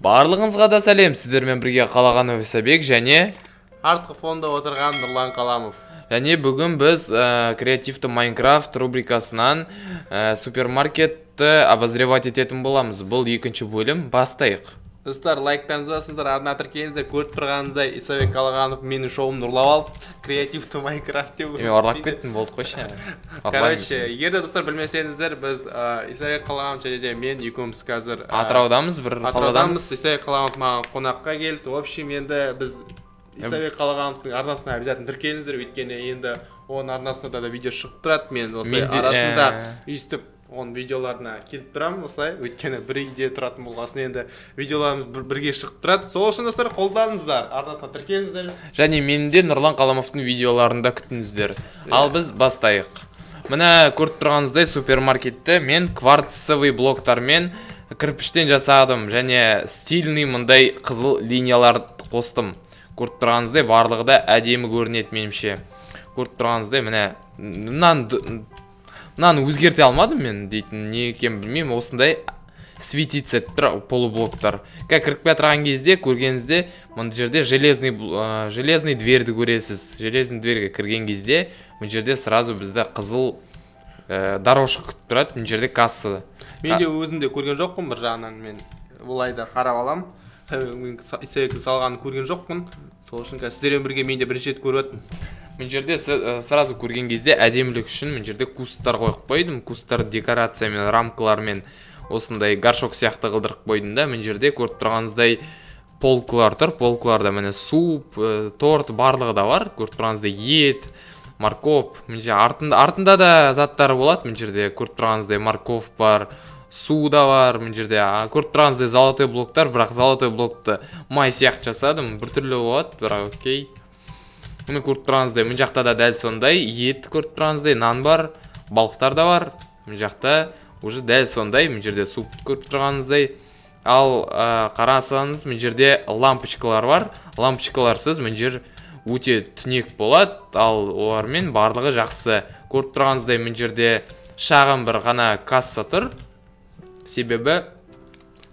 Барлығыңызға да сәлем, сіздермен бірге Қалағанов Исабек және артқы фонда отырған Нұрлан Қаламов. Және бүгін біз креативті Майнкрафт рубрикасынан супермаркетті обозревать ететін боламыз. Бұл екінші бөлім, бастайық. Достар, лайктарыңызды басыңыздар, арна тіркеліңіздер. Көріп тұрғаныңыздай, Исабек Қалағанов менің шоуымды ұрлап алып, креативті Майнкрафт деп. Мен ұрлап кеттім, болды қойшы. Короче, егер де достар білмесеңіздер, біз Исабек Қалағанов және де мен екеуміз қазір Атыраудамыз, бір қаладамыз. Исабек Қалағанов маған қонаққа келді. В общем, енді біз Исабек Қалағановтың арнасына обязательно тіркеліңіздер, өйткені енді оның арнасында да видео шығып тұрады. Мен осылай арасында өйстіп оның видеоларына келіп тұрамын осылай, өйткені бір үйде тұратын болғасын енді видеоларымыз бірге шығып тұрады. Сол үшін достар қолданыңыздар, арнасына тіркеліңіздер. Және менің де Нұрлан Қаламовтың видеоларын да күтіңіздер. Ал біз бастайық. Міне көріп тұрғаныңыздай, супермаркетті мен кварцевый блоктармен кірпіштен жасадым және стильный мындай қызыл линиялар қостым. Көріп тұрғаныңыздай, барлығы да әдемі көрінеді меніңше. Көріп тұрғаныңыздай, міне мынаны өзгерте алмадым мен дейтін, не екенін білмеймін. Осындай светиться тұр полублоктар. Қазір кіріп келе кезде көргеніңізде мына жерде железный дверді көресіз. Железный дверге кірген кезде мына жерде сразу бізді қызыл дорожка күтіп тұрады. Мына жерде касса. Мен де өзім де көрген жоқпын, бір жағынан мен бұлай да қарап аламын. Мен Исабектің салғанын көрген жоқпын. Сол үшін қазір сіздермен бірге мен де бірінші рет көріп жатырмын. Мына жерде сразу көрген кезде әдемілік үшін мына жерде кусттар қойып қойдым. Кусттар декорациямен, рамкалармен осындай горшок сияқты қылдырып қойдым да. Мына жерде көріп тұрғаныңыздай полкалар тұр. Полкаларда міне суп, торт барлығы да бар. Көріп тұрғаныңыздай ет, морковь. Мына жерде артында да заттары болады. Мына жерде көріп тұрғаныңыздай морковь бар, су да бар. Мына жерде көріп тұрғаныңыздай золотой блоктар, бірақ золотой блокты май сияқты жасадым, біртүрлі болады, бірақ окей. Міне көріп тұрғаныңыздай, мына жақта да дәл сондай ет көріп тұрғаныңыздай, нан бар, балықтар да бар. Мына жақта уже дәл сондай, мына жерде суп көріп тұрғаныңыздай. Ал қарасаңыз, мына жерде лампочкалар бар. Лампочкаларсыз мына жер өте түнек болады, ал олармен барлығы жақсы. Көріп тұрғаныңыздай, мына жерде шағын бір ғана касса тұр. Себебі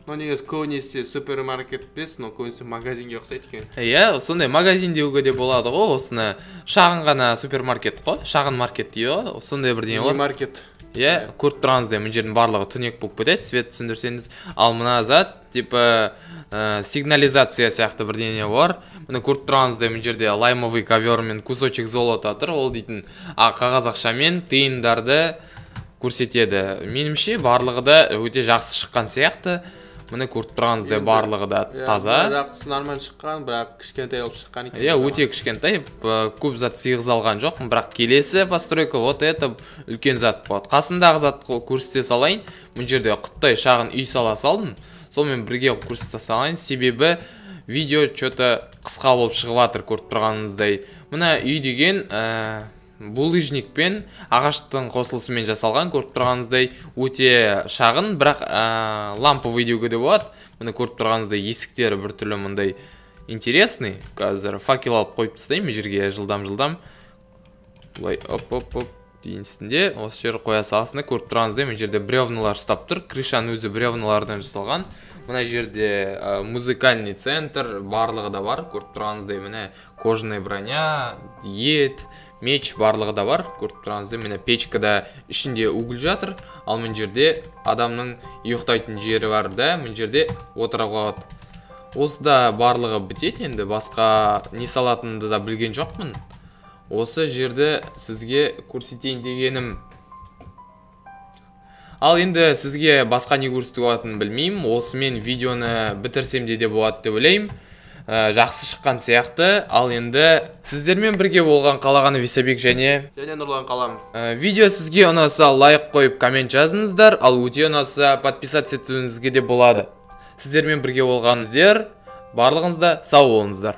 но негізі көбінесе супермаркет емес, но көбінесе магазинге ұқсайды екен. Иә, сондай магазин деуге де болады ғой, осыны шағын ғана супермаркет қой, шағын маркет дейді ғой, сондай бірдеңе ғой. Маркет. Иә, көріп тұрғаныңыздай, мына жердің барлығы түнек болып кетеді, свет түсіндірсеңіз. Ал мына зат типа сигнализация сияқты бірдеңе бар. Міне көріп тұрғаныңыздай, мына жерде лаймовый ковер мен кусочек золота тұр. Ол дейтін қағаз ақшамен тиындарды көрсетеді. Меніңше барлығы да өте жақсы шыққан сияқты. Міне көріп тұрғаныңыздай, барлығы да таза. Бірақ нормально шыққан, бірақ кішкентай болып шыққан екен. Иә, өте кішкентай, көп зат сыйғыза алған жоқпын, бірақ келесі постройка вот это үлкен зат болады. Қасындағы затты көрсете салайын. Мына жерде құттай шағын үй сала салдым. Сонымен бірге көрсете салайын, себебі видео что-то қысқа болып шығып жатыр, көріп тұрғаныңыздай. Мына үй деген булыжникпен ағаштың қосылысымен жасалған, көріп тұрғаныңыздай өте шағын, бірақ ламповый деуге де болады. Міне көріп тұрғаныңыздай есіктері біртүрлі мындай интересный. Қазір факел алып қойып тастаймын жерге жылдам-жылдам. Былай оп-оп-оп дейін үстінде осы жер қоя саласың. Көріп тұрғаныңыздай, мына жерде бревналар ұстап тұр. Крышаның өзі бревналардан жасалған. Мына жерде музыкальный центр, барлығы да бар. Көріп тұрғаныңыздай, міне кожаная броня, ет, меч барлығы да бар. Көріп тұрғаныңыздай, міне печкада ішінде уголь жатыр. Ал мына жерде адамның ұйықтайтын жері бар да, мына жерде отыруға болады. Осыда барлығы бітеді енді, басқа не салатынымды да білген жоқпын. Осы жерді сізге көрсетейін дегенім. Ал енді сізге басқа не көрсетуге болатынын білмеймін. Осымен видеоны бітірсем де болады деп ойлаймын. Жақсы шыққан сияқты. Ал енді сіздермен бірге болған Қалағанов Исабек және Нұрлан Қаламов. Видео сізге ұнаса лайк қойып коммент жазыңыздар, ал өте ұнаса подписаться етуіңізге де болады. Сіздермен бірге болғаныңыздар, барлығыңыз да сау болыңыздар.